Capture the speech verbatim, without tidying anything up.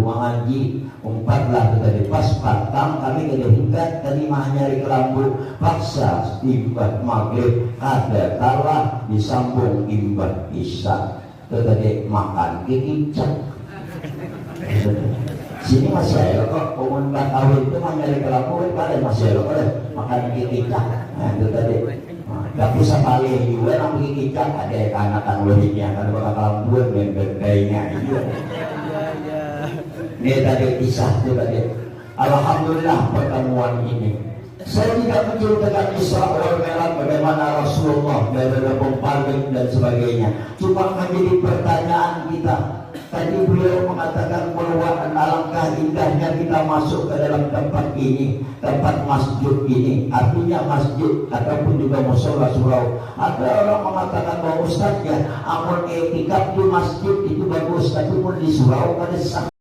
Mangaji, umpat lah tu tadi, pas patang kami kada hingkat tadi manyari kelambu, paksa imbah magrib kada kalah disambung imbah isya tu tadi makan kikicak. Sini masih ada kok, umpat kawin tu manyari kelambu kada masih ada kok deh makan kikicak. Nah, itu tadi. Nah, tapi sakali jua nang bagi kicak ada kanakan ulihnya kada bakal kalambuan dan bedainya iya. Ini tadi kisah tu tadi. Alhamdulillah pertemuan ini. Saya tidak menceritakan Isra wal Mi'raj bagaimana Rasulullah dari bom paling dan sebagainya. Cuma menjadi pertanyaan kita. Tadi beliau mengatakan bahwa alangkah indahnya kita masuk ke dalam tempat ini, tempat masjid ini. Artinya masjid ataupun juga musola surau. Ada orang mengatakan bahwa ustaz ya, amun etikaf di masjid itu bagus, tapi mun di surau kada sah.